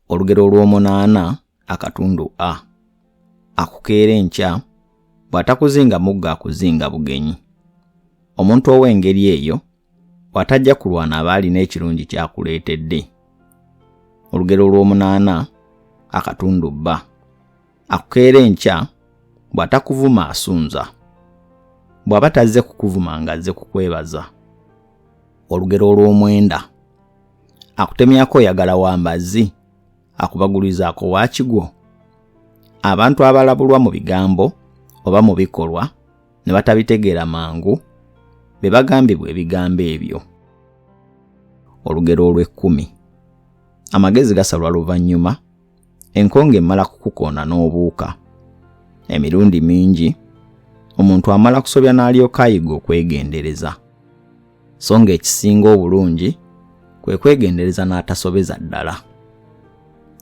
Olugero olw'omunaana akatundu a. Akukeera enkya, bw'atakuzinga muggo akuzinga bugenyi. Omuntu ow'engeri eyo bw'atajja kulwana aba alina ekirungi ky'akuleetedde. Olugero olw'omunaana akatundu bba. Akukeera enkya, bw'atakuvuma asunza. Bw'aba tazze kukuvuma ng'azze kukwebaza. Olugero olw'omwenda. Akutemyako oyagala wa mbazzi, akubagulizaako wa kigwo. Abantu abalabulwa mu bigambo oba mu bikolwa ne batabitegeera mangu be bagambibwa ebigambo ebyo. Olugero olw'ekkumi. Amagezi gasalwa luvannyuma, enkonge emala kukukoona n'obuuka. Emirundi mingi omuntu amala kusobya n'alyoka ayiga okwegendereza. So ng'ekisinga obulungi kwe kwegendereza n'atasobeza ddala.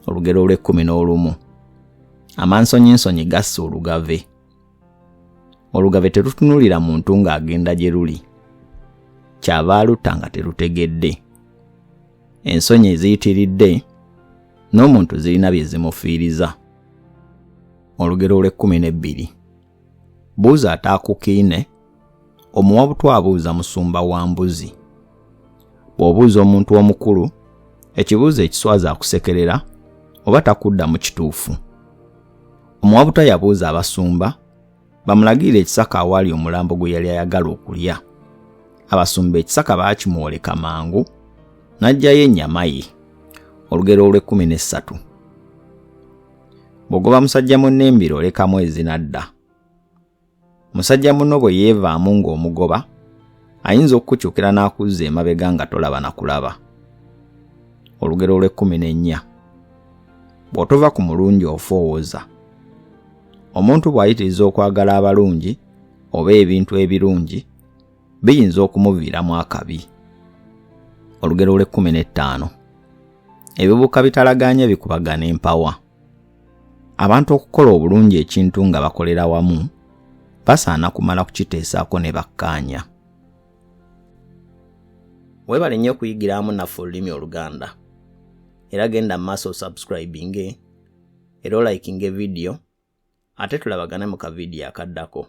Olugero olw'ekkumi n'olumu. Amansonyinsonyi gassa olugave. Olugave terutunuulira muntu ng'agenda gye luli. Kyava alutta nga terutegedde. Ensonyi eziyitiridde n'omuntu zirina bye zimufiiriza. Olugero olw'ekkumi n'ebbiri. Buuza ataakukiine, omuwa butwa abuuza musumba wa mbuzi. Bw'obuuza omuntu omukulu ekibuuzo ekiswaza akusekerera oba takuddamu kituufu. Omuwa butwa yabuuza abasumba bamulagirire ekisaka awaali omulambo gwe yali ayagala okulya. Abasumba ekisaka baakimwoleka mangu n'aggyayo ennyama ye. Olugero olw'ekkumi n'essatu. Bw'ogoba musajja munno embiro olekamu ezinadda. Musajja munno bwe yeevaamu ng'omugoba, ayinza okukukyukira n'akuzza emabega nga tolaba na kulaba. Olugero olw'ekkumi n'ennya. Bw'otova ku mulungi ofa owoza. Omuntu bw'ayitiriza okwagala abalungi oba ebintu ebirungi, biyinza okumuviiramu akabi. Olugero olw'ekkumi n'ettaano. Ebibuuka bitalagaanye bikubagana empawa. Abantu okukola obulungi ekintu nga bakolera wamu, basaana kumala kukiteesaako ne bakkaanya. Weebale nnyo okuyigira awamu naffe olulimi Oluganda. Era genda mu maaso osubscribinge era olikinge vidiyo ate tulabagane mu kavidiyo akaddako.